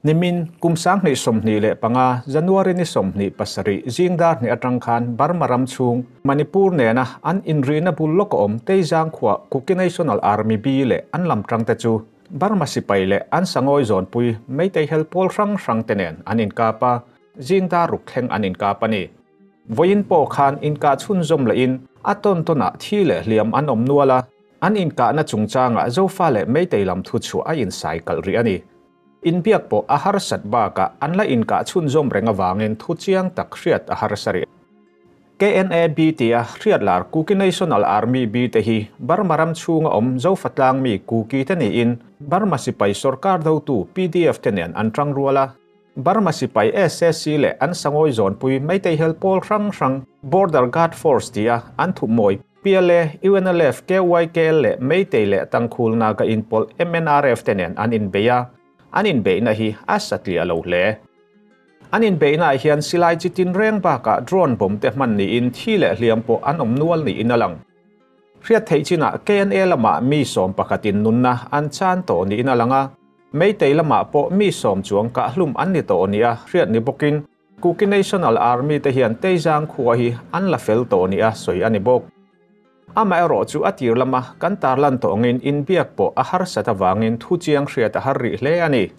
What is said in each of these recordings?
Nimin, kum 2025 January ni 27 zing dar hnih atang khan Burma ram chhung Manipur nena an inrina bul lawka awm Teizang khuaa Kuki National Army B leh an lam tangte chu Burma sipai leh an sangawi zawnpui Meitei hel pawl hrang hrang te nen an inkap a, zing dar ruk thleng an inkap a ni. Vawiin pawh khan inkah chhunzawm lehin a tawn tawnah thi leh hliam an awm nual a, an inkahna chungchangah Zofa leh Meitei lam thuchhuah a insai kalh rih a ni. Inbiak pawh a harsat bakah an la inkah chhunzawm reng avangin thu chiang tak hriat a harsa rih. KNAB tia hriat lar Kuki National Army B te hi Burma ram chhunga awm Zofatlang mi Kuki te niin Burma sipai sorkar dotu pdf te nen an tang rual a. Burma sipai SSC leh an sangawi zawnpui Meitei hel pawl hrang hrang Border Guard Force tia an thuhmawi PLA, UNLF, KYKL leh Meitei leh Tangkhul Naga inpawlh MNRF te nen an inbei a, an inbeihna hi a satliah lo hle. An inbeihnaah hian silai chi tinreng bakah drone bomb te hman niin thi leh hliam pawh an awm nual niin a lang. Hriat theih chinah KNA lamah mi sawm pakhatin nunna an chan tawh niin a lang a, Meitei lamah pawh mi sawm chuang kahhlum an ni tawh nia hriat ni bawkin Kuki National Army te hian Teizang khua hi an la fel tawh nia sawi a ni bawk. Amaherawh chu a tir lama kan tarlan tawh angin inbiak pawh a harsat avangin thu chiang hriat a har rih hle a ni.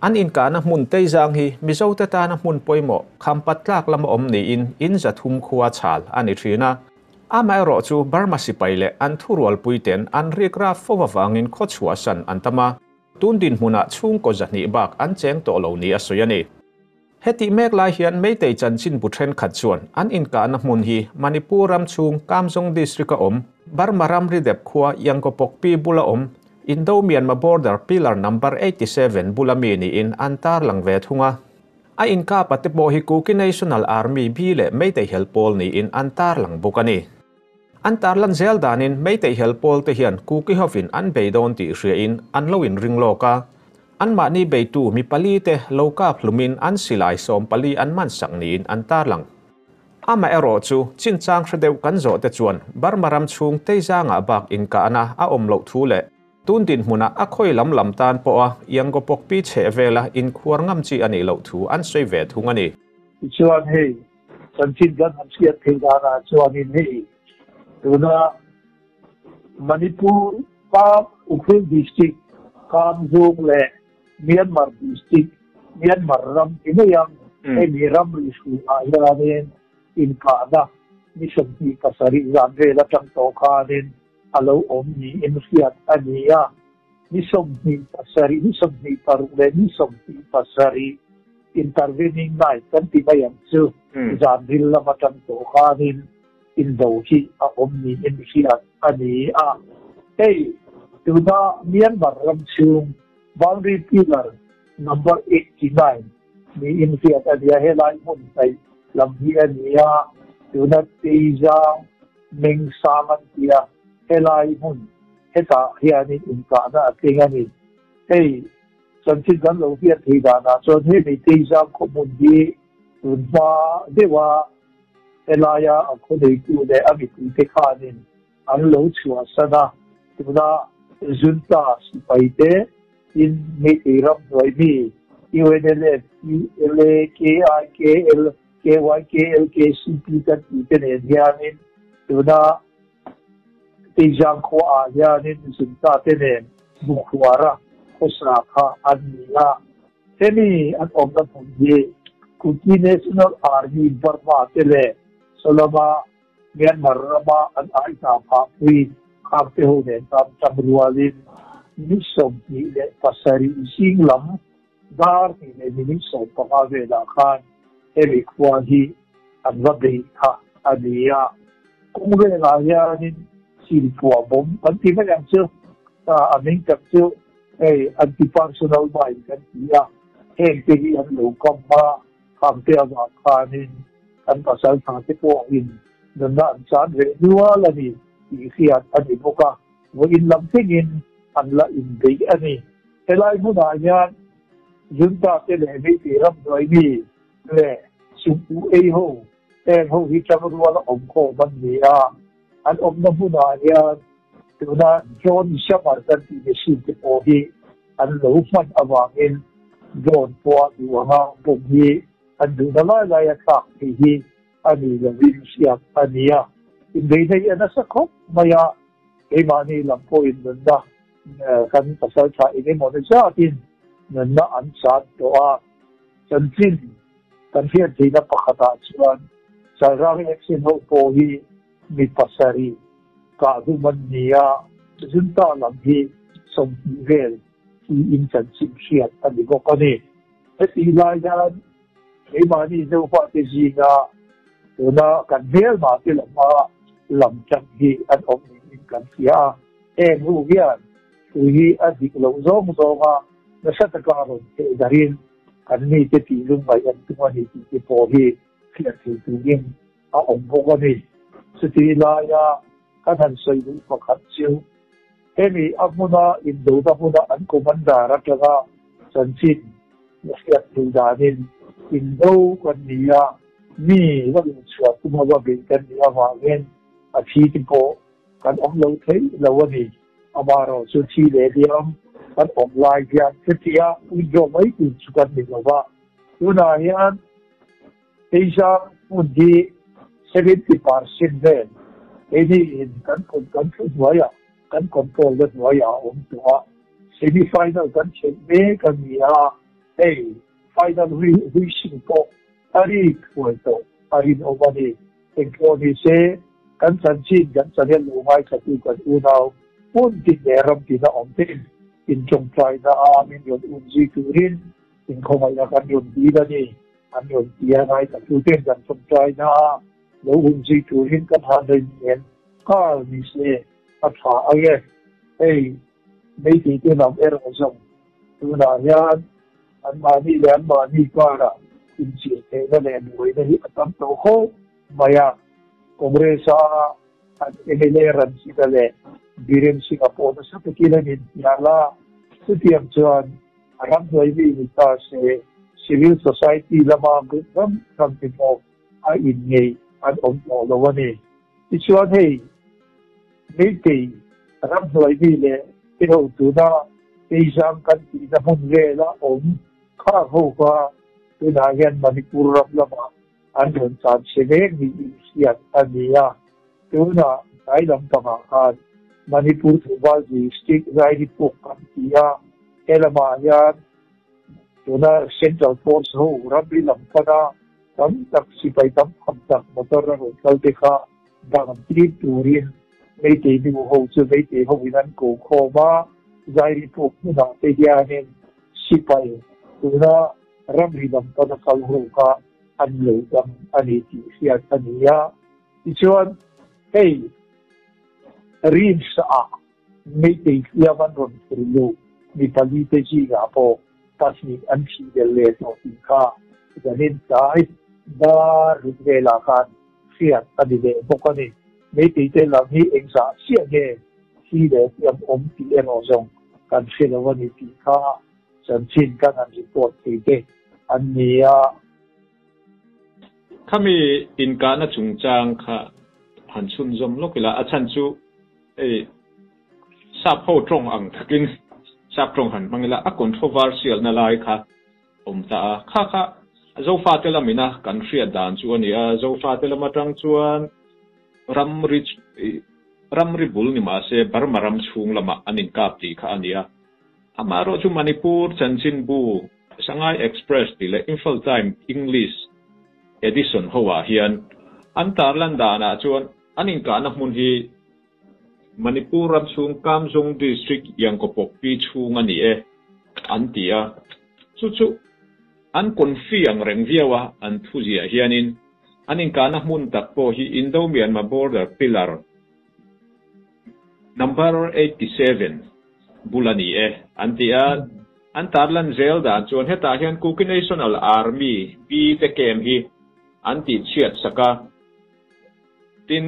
An inkahna hmun Teizang hi Mizote tana hmun pawimawh khampat tlak lama awm niin in zathum khua chhal a ni thin a. Amaherawh chu Burma sipai leh an thurualpuiten an rikrap fo avangin khawchhuahsan an tam a. Tun dinhmunah chhungkaw zahnih bak an cheng tawh lo ni a sawi a ni. Hetih mek lai hian Meitei chanchin bu thenkhat chuan an inkahna hmun hi Manipur ram chhung Kamzong District-a awm Burma ramri dep khua Yangkopokpi bula awm Indo-Myanmar border pillar number 87 bula mi niin an tarlang ve thung a. A inkapa te pawh hi Kuki National Army bi leh Meitei hel pawl niin an tarlang bawk a ni. An tarlan zel danin Meitei hel pawl te hian Kuki hovin an bei dawn tih hriain an lo inring lawk a. Anmahni beitu mi pali te lo kap hlumin an silai 40 an man sak niin an tarlang. Amaherawh chu chinchang hre deuh kan zawh te chuan Burma ram chhung Teizangah bak inkahna a awm loh thu leh tun dinhmunah a khawi lam lam tan pawha Yangopokpi chheh vela inkhuar ngam chi a nih loh thu an sawi ve thung a ni. Tichuan hei chanchin kan han hriat theih danah chuanin hei tuna Manipur Kam Ukhrul District Kamzung leh Myanmar District Myanmar ram ti mai ang hemi ramri hruiah hianin inkahna ni 27 zan vel atang tawh khanin a lo awm niin hriat a ni a. Ni 27, ni 26 leh ni 27 intervening night kan ti mai ang chu zan ril lam atang tawh khanin indo hi a awm niin hriat a ni a. Hei tuna Myanmar ram chhung boundary pillar number 89 niin hriat a ni a, helai hmun hnaih lam hi a ni a, tuna Teizang Meng sang an ti a, helai hmun hetah hianin inkahna a thleng a ni. Hei chanchin kan lo hriat thei danah chuan he Meitei-zang khaw hmun hi tun hma deuha helaia a khaw neitu leh a mipuite khanin an lo chhuahsan a, tuna Junta sipaite in Meitei ram hnuai mi UNLF, PLA, KIKL, KYKLKCP kan tih te nen hianin tuna Teizang khuaah hianin Junta te nen Bukhuara khawsa kha an ni a. Hemi an awmna hmun hi Kuki National Army Burma te leh sawlama Myanmar rama an ai hna phahpui khangte ho nen tan tang rualin ni 27 zing lam dar hnih leh minute 15 velah khan hemi khua hi an va bei kha a ni a. Kawng velah hianin silpuah bawm kan ti mai ang chu, a hming tak chu hei anti-personal mine kan ti a, heng te hi an lo kam a, khangte avang khanin kan pasal tha te pawhin nunna an chan ve nual a ni tih hriat a ni bawk a, vawiin lam thlengin an la inbeih a ni. Helai hmunah hian Junta te leh Meitei ramhnuai mi leh Sumpu ei ho heng ho hi tangrual a awm khawm an ni a, an awmna hmunah hian tuna John Shamar kan tih machine te pawh hi an lo hman avangin Drone pawh a duh ang a, bomb hi an duhna lai lai a thlak theih hi a ni lovin hriat a ni a. Inbeihna hi a nasa khawp mai a, keimahni lam pawhin nunna kan pasal tha eng emaw ni zatin nunna an chan tawh a. Chanchin kan hriat theihna pakhatah chuan Chalrang action ho pawh hi mi pasarih kah dum an ni a, Junta lam hi 20 vel tiin chanchin hriat a ni bawk a ni. Hetih lai hian keimahni Zofa te zinga tuna kan hmelma te lama lam tang hi an awm niin kan hria a, heng hu hian thu hi a dik loh zawng zawnga nasa taka rawn theh darin kan mite tih lungngaih an tum a ni tih te pawh hi hriat thei turin a awm bawk a ni. Chutih laia kan han sawi duh pakhat chu hemi a hmuna indona hmuna an commander atanga chanchin la hriat theih danin indo kan ni a, mi va inchhuah tuma va beih kan nih avangin a thi te pawh kan awm lo thei lo a ni. Amaherawh chu thi leh hliam kan awm lai hian chutia withdraw mai tur chu kan ni lo va, tunah hian Keizang hmun hi 70% vel keini in kan kut kan thu hnuaiah kan control na hnuaiah a awm tawh a, semi final kan khelh mek a ni a, hei final hui huising pawh a ri thuai tawh a rinawm a ni. Engpawh ni se kan chanchin kan channel lo ngaithlatu kan unau hmun tin leh ram tin a awm tein intawngtaina a min rawn un zui turin inkhawngaihna kan rawn dil a ni. An rawn ti a, ngaithlatuten kan tawngtaina a lo hun zui turin kan han rin nen nghal ni se a tha ang e. Hei Meitei te lam erawh zawng tunah hian anmahni leh anmahni karah inchirh theihna leh buaina hi a tam tawh khawp mai a. Congress-a an mla Ranjit-a leh Biren Singh-a pawh nasa takin an inhnial a, chutiang chuan A ram hnuai mi ni ta se, civil society lama group hrang hrang te pawh a inngeih an awm tawh lo a ni. Tichuan hei Meitei ram hnuai mi leh te ho tuna Keizang kan tihna hmun vela awm khang ho kha tunah hian Manipur ram lamah an rawn tlan chhe mek niin hriat a ni a. Tunah tlai lampangah khan Manipur Thoubal District Zairipuk kan ti a, he lamah hian tuna Central Force ho ramri lam pana tam tak sipai tam tham tak motor a rawn kal te kha dang tir turin Meitei nu ho chu Meitei ho in an ko khawm a, Zairipuk hmunah te hianin sipai tuna ramri lam pana kal ho kha an lo dang a ni tih hriat a ni a. Tichuan, hei Rims ah Meitei hliam an rawn phur luh mi pali te zingah pawh pahnih an thih belh leh tawh tih kha zanin tlai dar ruk velah khan hriat a ni leh bawk a ni. Meitei te lam hi engzah chiah nge thi leh hliam awm tih erawh zawng kan hre lo a ni tih kha chanchin kan han report thei te an ni a. Khami inkahna chungchang kha han chhunzawm lawk ila, a chhan chu hei sap ho tawng ang takin sap tawng han hmang ila, a controversial na lai kha awm ta a, kha kha Zofate lamina kan hriat dan chu a ni a, Zofate lam atang chuan ramri ramri bul ni mahse Burma ram chhung lamah an inkap tih kha a ni a, amaherawh chu Manipur chanchinbu Sangai Express tih leh Imphal Time English Edition ho ah hian an tarlan danah chuan an inkahna hmun hi Manipur ram chhung Kamjong District Yangkopokpi chhung a ni e an ti a, chu chu an confi ang reng viau a an thu ziah hianin an inkahna hmun tak pawh hi Indo-Myanmar Border Pillar Number 87 bul a ni e, an ti a. An tarlan zel dan chuan hetah hian Kuki National Army pi te camp hi an tihchhiat sak a, tin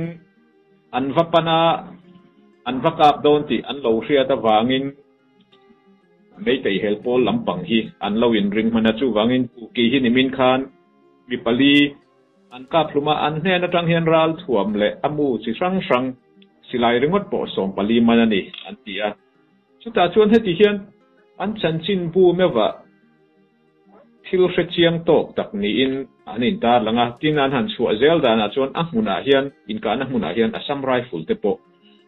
an va pan a, an va kap dawn tih an lo hriat avangin Meitei hel pawl lampang hi an lo inring hman a, chuvangin Kuki hi nimin khan mi pali An kap hlum a, an hnen atang hian ral thuam leh a mu chi hrang hrang silai ringawt pawh 14 man a ni, an ti a. Chutah chuan heti hian an chanchin bu meuhah Thil hre chiang tawk tak niin an intarlang a, tin an han chhuah zel danah chuan a hmunah hian inkahna hmunah hian Assam Rifle te pawh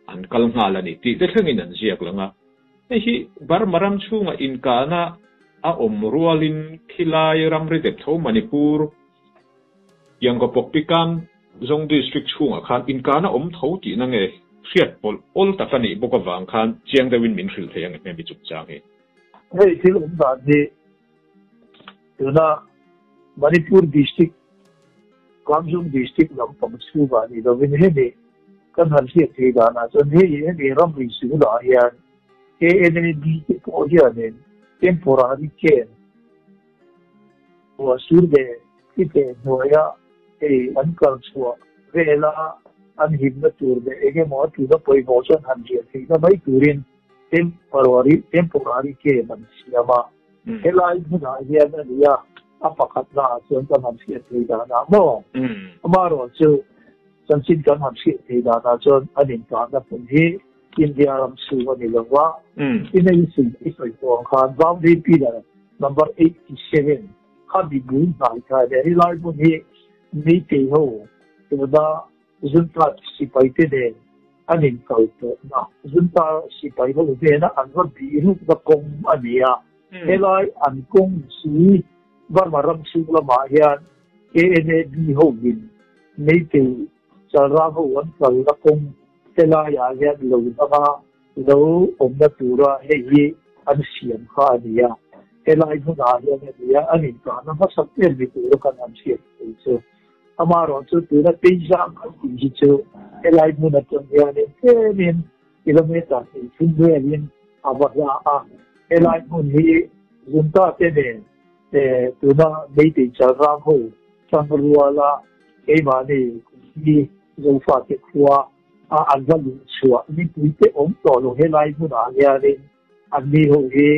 an kal nghal a ni tih te thlengin an ziak lang a. Hei hi Burma ram chhunga inkahna a awm rualin khilai ramri dep tho Manipur Yangkopokpikan Zong District chhungah khan inkahna awm tho tihna nge hriat pawlh awl tak a nih bawk avang khan chiang deuhin min hrilh thei ang em hemi chungchang hi. Hei thil awm dan hi Tuna Manipur District, Kamjong District lampang chhungah ni lovin hemi kan han hriat theih danah chuan hei hemi ramri sulah hian KNAB te pawh hianin temporary camp ruah sur leh thli teh hnuaia hei an kal chhuah vela an himna tur leh eng emaw a tuna pawimawh chuan han riah theihna mai turin temporary temporary camp an siam a. Helai hmunah hian a ni a, a pakhatna ah chuan kan han hriat thei danah maw? Amaherawh chu chanchin kan han hriat thei danah chuan an inkahna hmun hi India ram chhung a ni lo va, in a i i sawi tawh ang khan boundary pillar number 87 kha mi bul hnai kha a ni a, helai hmun hi Meitei ho tuna Zunta sipaite nen an inkal tawhna, Zunta sipai ho hnena an va bih rukna kawng a ni a. Helai an kawng hi Burma ram chhung lamah hian KNAB hovin Meitei Chalrang ho an kalna kawng helaiah hian lo danga lo awmna tura hei hi an siam kha a ni a. Helai hmunah hian a ni a, an inkahna hmasa ber ni tura kan han hriat thei chu. Amaherawh chu tuna Teizang kan tih hi chu helai hmun atang hianin tlemin kilometre hnih thum velin a va hla a. Helai hmun hi Zunta te nen tuna Meitei Chalrang ho tang ruala keimahni hi Zofate khua a an va luh chhuah mipui te awm tawh lo helai hmunah hianin anni ho hi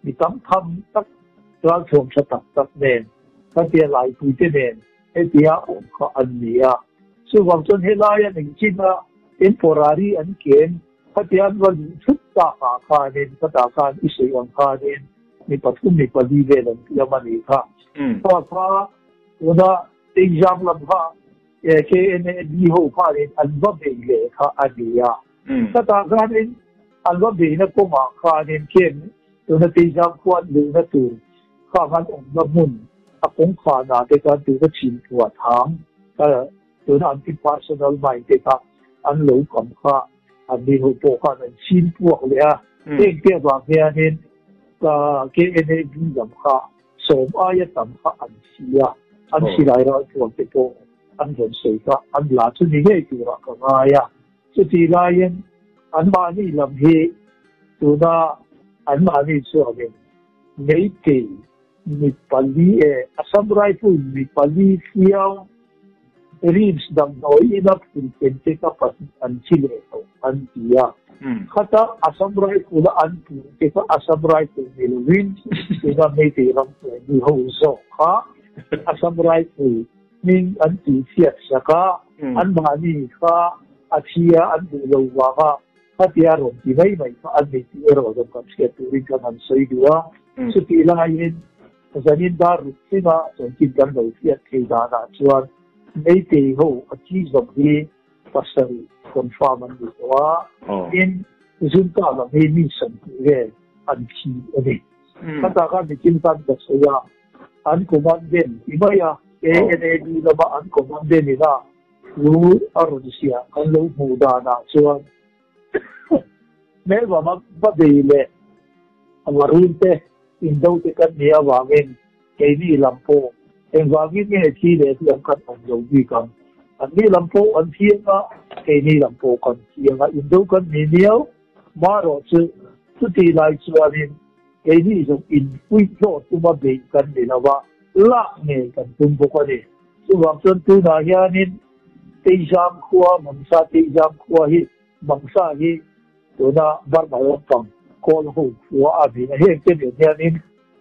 Mi tam tham tak, ralthuam tha tak tak nen, khatia laipuite nen hetia awm kha an ni a. Chuvang chuan helaia engchina temporary an ken, khatia an va luh thut takah khanin, khatah khan i sawi ang khanin mi pathum mi pali vel an piam a nih kha. Kha kha tuna exam lam kha KNAB ho khanin an va bei leh kha a ni a. Khatah khanin an va beihna kawngah khanin ken tuna Teizang khuan luhna tur kha khan awmna hmun a kawngkhanah te khan tuna chinphuah thang kha tuna an ti personal mine te kha an lo kam kha an ni ho pawh khan an chinpuak leh a. Heng te avang hianin KNAB lam kha sawm aia tam kha an si a, an silai ralthuam te pawh an rawn sawi kha an la chu ni ngei turah ka ngai a. Chutih laiin anmahni lam hi tuna anmahni chuanin Meitei mi pali e Assam Rifle mi pali hliau RIMS damdawi ina phul pen te kha pahnih an thi leh tawh an ti a. Khata Assam Rifle a an puh te kha Assam Rifle ni lovin tuna Meitei ram tuai mi ho zawk kha Assam Rifle hming an tihchhiat sak a, anmahni kha a thi a an duh lo vanga khatia rawn ti mai mai kha an nei tih erawh zawng kan hriat turin kan han sawi duh a. Chutih laiin zanin dar ruk thleng a chanchin kan lo hriat thei danah chuan Meitei ho a thi zawm hi pasarih confirm an ni tawh a, tin Junta lam hi mi 20 vel an thi a ni. Khatah khan mitin kan ka sawi a. An commandant ti mai a, ANAB lama an commandant ina thu a rawn ziah kan lo hmuh danah chuan hmelvama va bei leh varun te indo te kan nih avangin keini lam pawh engvangin nge thi leh hliam kan awm lo bik ang. Anni lam pawh an thi anga keini lam pawh kan thi anga indo kan ni miau. Marawh chu chutih lai chuanin Keini zawng inpuih hlawh tuma beih kan ni lo a, lak ngei kan tum bawk a ni. Chuvang chuan tunah hianin Teizang khua, Mangsa Teizang khua hi, Mangsa hi tuna Burma lampang Kawl ho khua a ni a, heng te nen hianin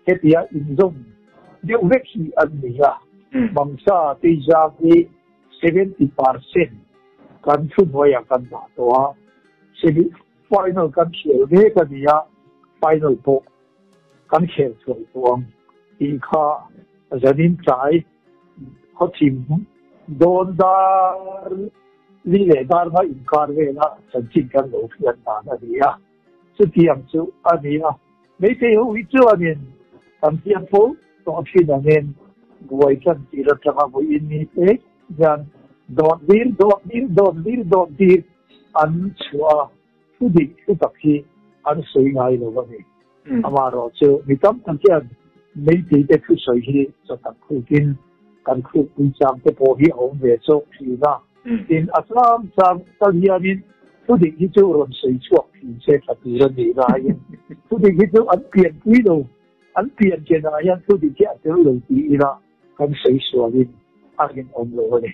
hetia inzawm deuh vek hi an ni a. Mangsa Teizang hi 70% kan thuhnuaiah kan dah tawh a, Final kan khel mek a ni a, final pawh kan khel thuai tawh ang tih kha Zanin tlai khawthim dawn dar li leh dar nga inkar vela chanchin kan lo hriat dan a ni a. Chutiang chu a ni a. Meitei ho hi chuanin kan hriat fo tawh thin angin buai tan tir atanga vawiin ni te hian dawt lir dawt lir dawt lir dawt tir an chhuah a, thu dik thu tak hi an sawi ngai lo a ni. Amaherawh chu mi tam tak hian meitei te thusawi hi chaw tak khukin kan khukpui chang te pawh hi a awm ve chawk thin a. Tin, a chang chang tal hianin thu dik hi chu rawn sawi chhuak thin se tha tur a nih laiin thu dik hi chu an pianpui lo, an pian chenah hian thu dik hi a tel lo ti ila kan sawi sualin a rinawm lo a ni.